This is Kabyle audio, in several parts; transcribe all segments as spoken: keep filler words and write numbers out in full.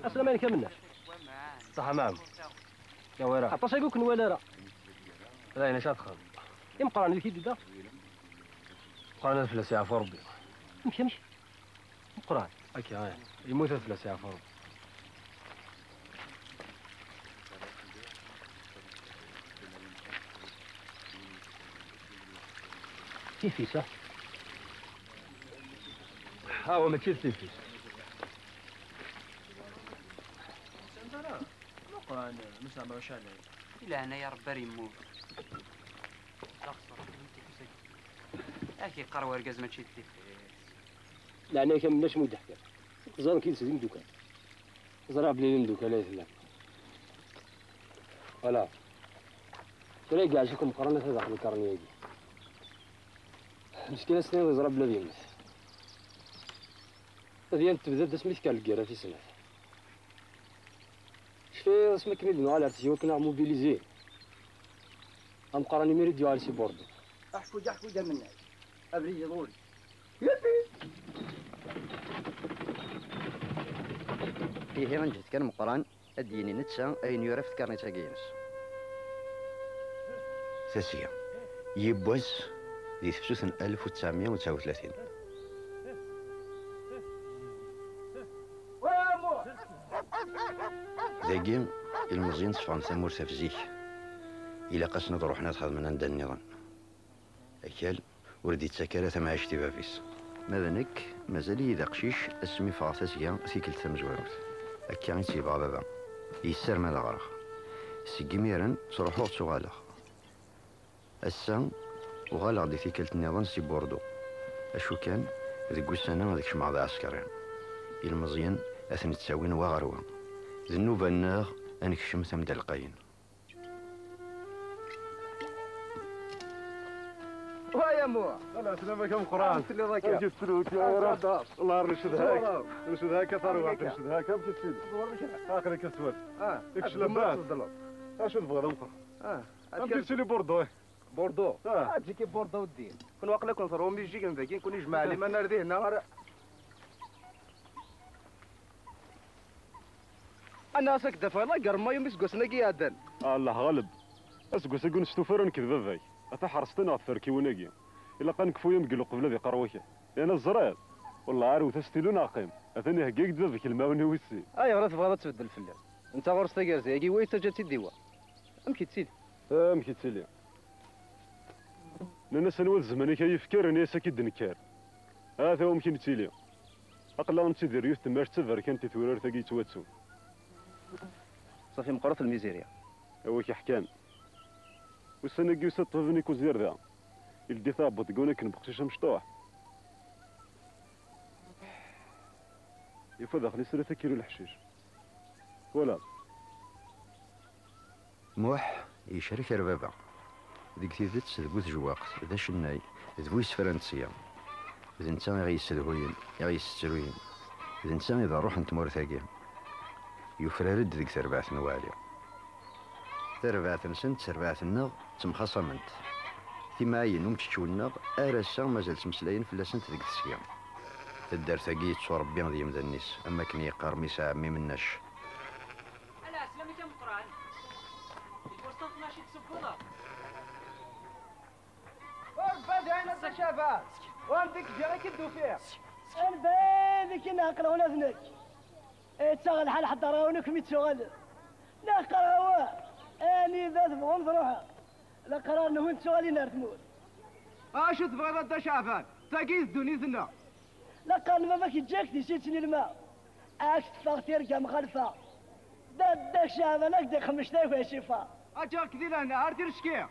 Aslama-inek a Mennac. Ṣaḥa, maɛem. Ya wara. Aṭas agi ur k-nwala ara. D ayen acu ad txedmeḍ? Imeqqranen deg-k i d-yedda? Meqqran ad fell-as yeɛfu Rebbi. Amek, amek? Meqqran? Akka, eh. Yemmut ad fell-as yeɛfu Rebbi. Tifis, ah? Awa, mačči d tifis. Meqqran, Mass Ɛmer Ucalay. Di leɛnaya Rebbi ar yemmut. D axeṣṣar, tifis-agi. Ak yeqqar wergaz mačči d tifis. Leɛnaya-k a Mennac, mu d-teḥkiḍ. Teẓriḍ nekk yid-s d imdukal. Ẓriɣ belli d imdukal ay tellam. Voilà. Kra i yeɛjeb-iken Meqqran ata daxel lkarni-agi. Meskin ad s-tiniḍ yeẓra belli ad yemmet. Tadyant tebda-d asmi tekker lgirra tis snat. Cfiɣ asmi akken i d-nuɣal ar tezyiwin akken aɣ-mobilisin. Ameqqran imir i d-yuɣal si Bordeaux. Aḥku-d, aḥku-d a Mennac. Abrid iḍul. Ihi, ǧǧet kan Meqqran ad d-yini netta ayen yura ɣef tkarnit-agi-ines. Tasga, yiwwas di tefsut n alef u tesɛemya u tesɛa u tlatin. Dagi, ilmeẓyen tteffɣen tamurt ɣef zik. Ilaq-asen ad ruḥen ad xedmen anda nniḍen. Akal ur d-ittak ara tamɛict i bab-is. Ma d nekk, mazal-iyi d aqcic asmi ffɣeɣ tasga tikkelt tamezwarut. Akka i tt-yebɣa baba. Yessarem ad ɣreɣ. Seg imiren, ttruḥuɣ ttuɣaleɣ. Ass-a, uɣaleɣ-d i tikkelt nniḍen si Bordeaux. Acu kan, deg ussan-a ad kecmeɣ d aɛeskri. Ilmeẓyen ad ten-ttawin wa ɣer wa. D nnuba-nneɣ ad nekcem tamda lqayen. Wa ya Muḥ! Ala, slam-ak a Meqqran. Amek telliḍ akka? Amek i tettluḍ, ya Ɣurab? Allah, ncedha-k. Ncedha-k a tarwiḥt, ncedha-k. Amek i tettiliḍ? Aql-ik a swal. Ah, kečč labas? Acu tebɣiḍ a Meqqran? Ah, amek i tettili Bordeaux? Bordeaux? Ah. Ah, ǧik i Bordeaux ddin. Kun waqila kun tṛum ijigen dagi, kun ijmaɛ liman ar dihin, ar Anna as ak-d-afeɣ lager n mayum iseggasen-agi iɛeddan. Ah, Allah ɣaleb. Aseggas-agi ur nestufa ara nekk d baba-k. Ata ḥerṣet-aneɣ tferkiwin-agi. Ilaq ad nekfu ameglu qbel ad iqqar wakal. Yerna teẓriḍ? Wellah ar wet astilu neɣ qqim. Atan ihegga-ak-d baba-k lemɛawna wis sin. Ayɣer i tebɣiḍ ad tbeddel fell-am? Netta ɣur-s tagerza-agi, wa yettaǧǧa-tt-id i wa. Amek yettili? Amek yettili? Nnan-as anwa d zzman-ik ay ifker, ini-as ad k-id-nekker. Ata wamek i nettili. Aql-aɣ nettidir yiwet temmart d taberkant i turart-agi yettwattun. Safi meqqret lmizirya. Awa k-ḥkan. Ussan-agi yusa-d ṭṭbib-nni Kuzir da. Ildi taɛebbuḍt deg unakken n uqcic amecṭuḥ. Yufa daxel-is tlata kilu leḥcic. Twalaḍ? Muḥ yecrik ar baba. Deg tidet, d bu tejwaqt, d acennay, d bu isefra n tesya. D netta i ɣ-yessedhuyen, i ɣ-yessettruyen. D netta i d ṛṛuḥ n tmurt-agi. Yufrar-d deg terbaɛt n Waɛli. Tarbaɛt-nsen d terbaɛt-nneɣ ttemxaṣament. Timɛayin umčeččew-nneɣ ar ass-a mazal ttmeslayen fell-asent deg tesga. Taddart-agi yettuṛebbi d yemdanen-is, am wakken yeqqar mmi-s ɛemmi Mennac. Ala, ɛeslama-k a Meqqran. Lfurṣa tnac i d-tewwiḍ. Ur bad ɛin a Dda Caɛban. Ur am-d-ik ǧǧiɣ i k-id-ufiɣ. Anba d-ik i nɛeqleɣ ula d nekk. Yettaɣ lḥal ḥeddreɣ-awen akk mi d-tuɣalem. La qqareɣ-awen, anida tebɣum truḥem. Leqrar-nwen ttuɣalin ar tmurt. Acu tebɣiḍ a Dda Caɛban? Tagi i d ddunit-nneɣ. La qqaren baba-k yeǧǧa-k di sitt n ilma. Ad k-teffeɣ tirga mxalfa. Dadda-k Caɛban ad k-d-ixmec tayuga icifa. Aǧǧaɣ-k di lehna ar tircki.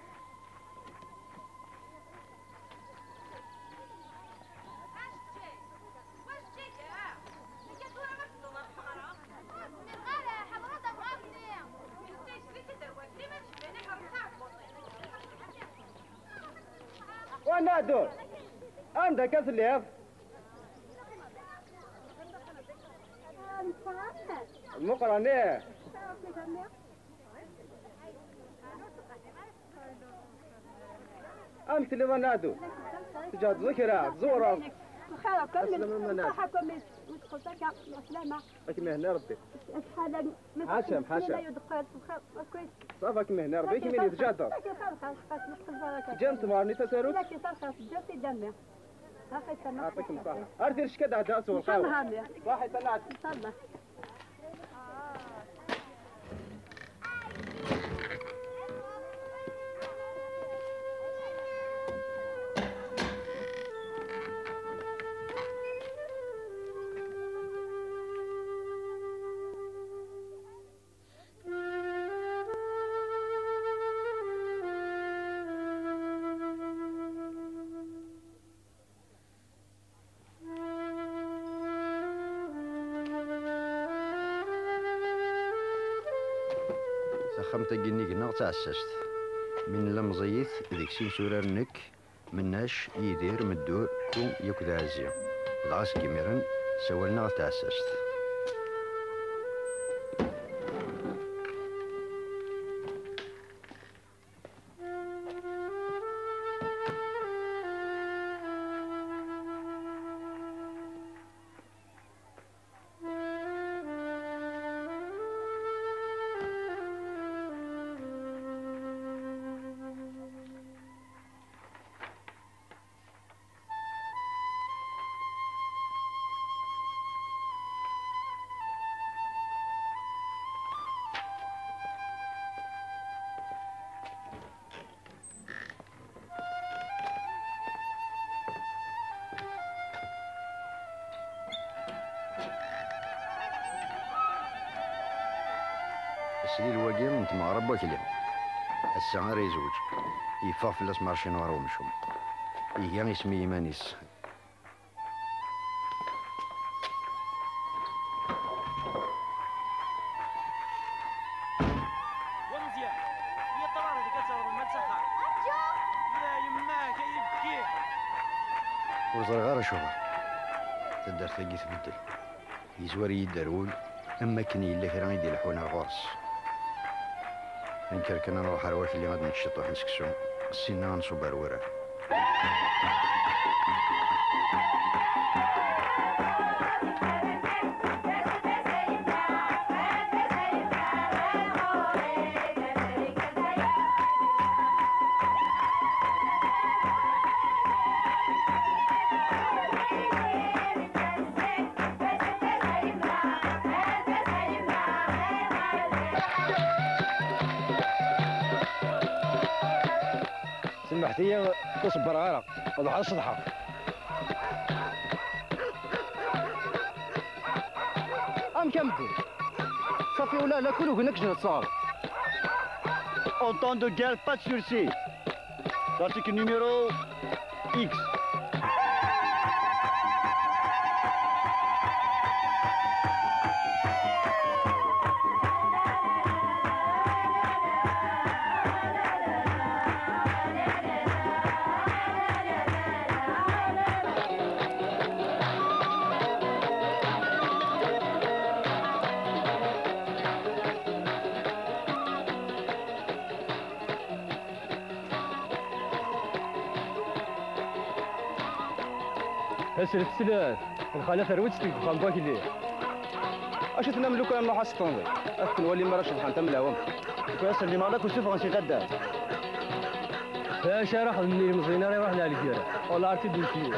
Wa Naɛdu, anda akka telliḍ? Meqqran, ih. Amek telliḍ a Naɛdu? Tǧehdeḍ kra, tẓewreḍ? بخير، كل من الصحة، كل من يدخل ساكا. السلامة. راك مهني ربي. شحال من حاشا، حاشا. يدخل بخير، كويس. صافا، راك مهني ربي، كيما اللي تجادر. لكن خير، خير، خير، نقص البركة. جام تمارني تساروت؟ لكن خير، خير، جام في دمي. ها، خير، سلامة. يعطيكم الصحة. أرتي رشكة دعداس والخير. إن شاء الله. صحيح، سنعد. إن شاء الله. Taxxamt-agi nnig-neɣ d taɛessast. Mi nella meẓẓiyit, deg-s i netturar nekk, Mennac, Yidir, Meddur, Ku, yakk d Ɛazzi. Dɣa seg imiren, ssawalen-aɣ d taɛessast. Aslil wagi n tmeɣra n wakli. Ass-a ara yezweǧ. Yeffeɣ fell-as Marcino ɣer wemcum. Iga isem i yiman-is. Wa Meẓyan, i ṭṭrar deg ad tawḍem ar s axxam. Arǧu! Ya yemma-k, ay ibki! Ur ẓriɣ ara acuɣer. Taddart-agi tbeddel. Yezwar-iyi-d ar wul, am wakken yella kra i d-ileḥḥun ar ɣur-s. Ad nekker kan ad nruḥ ar wakli ad nečč ciṭuḥ n seksu, ssinna ad nṣubb ar wurar. Semmeḥt-iyi, ur ṣebbreɣ ara. Ruḥ ad ceḍḥeɣ. Amek a medden? Safi, ula la kul ugen akk jreḍ sɣer. En temps de guerre, pas de sursis. L'article numéro X. Asret slat, lxala terwi-tt deg uxxam n wakli. Acu tennam lukan nruḥ ad s-tenḍi? Ad ten-nwali mi ara ceḍḥent am lɛawam. Lukan ad s-tendim ɣlak ur suffɣen si taddart. D acu ara xedmen ilemẓiyen ara iruḥen ar lgirra? Wala ar t-id-nefli.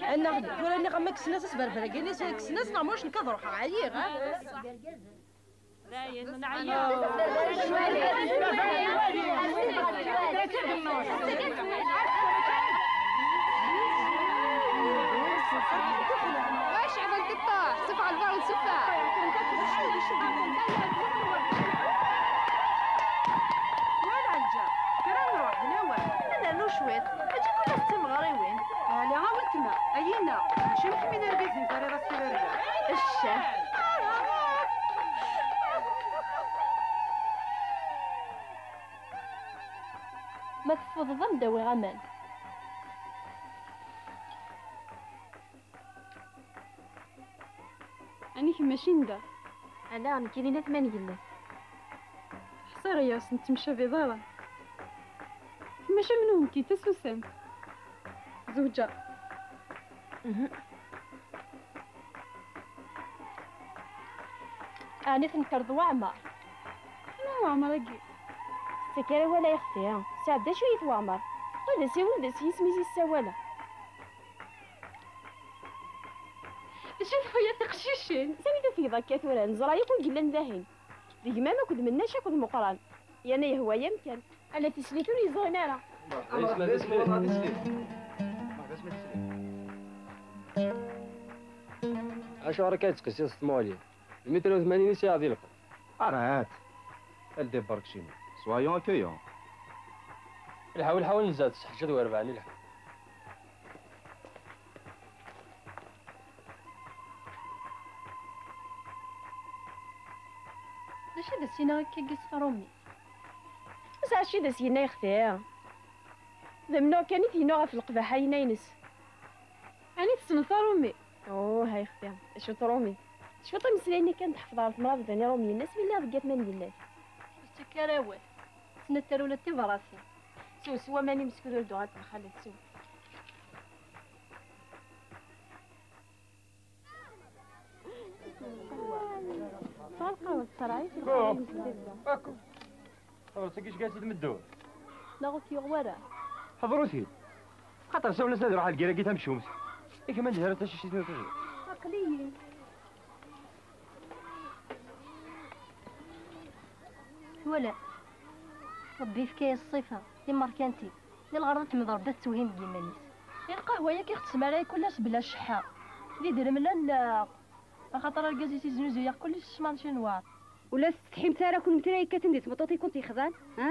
Annaɣ-d, tura nniɣ-am ma kksen-as asberber-agi-nni, kksen-as neɣ ma ulac nekk ad ruḥeɣ, ɛyiɣ, ha? Dayen, neɛya. Ceɛben Qeṭṭaɛ, sufeɣ lbar n sufeɣ. Wala ǧǧa, kra nruḥ d lawan. Ad nernu cwiṭ, mačči kul ass d timeɣriwin. Ala a weltma, ayina, mačči am kemm i d argaz-nni terriḍ-as tabarda. Ccah. Ma teffudeḍ, ad m-d-awiɣ aman. Ani kemm mačči n da? Ala, nekkini n At Mangella. Ḥṣiɣ-yas, nettemcabi d ara. Kemm mačči am nutenti, d tasusamt. Zewǧeɣ. Mhm. Ɛni tnekreḍ Waɛmer? Anwa Waɛmer-agi? Tettak ara awal a yexti. Sɛedda cwiya Waɛmer. Ad asiwel d-as yisem-is i ssawaleɣ. Acu-t waya tiqcicin? Sani tufiḍ akka tura? Neẓra yakk wi yellan dahin. D gma-m akked Mennac akked Meqqran. Yerna yehwa-yam kan. Ala tislit ur yeẓrin ara. Isem d tislit. Acuɣer akka yettqissis s tmuɣli? Mitin u tmanyin i sɛiɣ di lqedd. Arat! Elle débarque chez nous. Soyons accueillants. Lḥaw, lḥaw, nezza-d s ḥaǧa d werbaɛen i lḥaw. D acu i d as-yenna akkagi s tṛumit? Ẓer acu i d as-yenna yexti. D amennuɣ kan i t-yennuɣ ɣef leqbaḥa-ina-ines. Ɛni tessneḍ taṛumit? Oh, ha yexti, acu tṛumit? Cwiṭ imeslayen-nni kan tḥefḍeɣ ɣer temrabeḍ n iṛumyen, asmi lliɣ deg At Mangella. Ur tettak ara awal. Tettnatar ula d tibratin. Sew, sew aman-im skud ur d-uɣalent lxalat, sew. Sɛiɣ lqahwa teṣṣreɛ-it. Akk. Tabrat-agi iceggeɛ-tt-id meddur. Neɣ ur t-yuɣ wara. Ḥḍer-it-id. Xaṭer sawlen-as ad iruḥ ɣer lgirra-agi tamcumt. I kemm anda ara tacict-nni tuẓi? Aql-iyi. Twala. Ṛebbi yefka-yas ṣṣifa, timerkanti. Di lɣerḍ ad temmed Ṛebbi ad tettewhin deg yiman-is. I lqahwa-yagi i ɣ-tesmaray kul ass bla cceḥḥa. D idrimen-a nneɣ. Axaṭer argaz-is iznuzuy-aɣ kullec s cmarci n waṛ. Ur la tsetḥimt ara kunemti ara yekkaten di tmeṭṭut i kent-yexḍan, ha?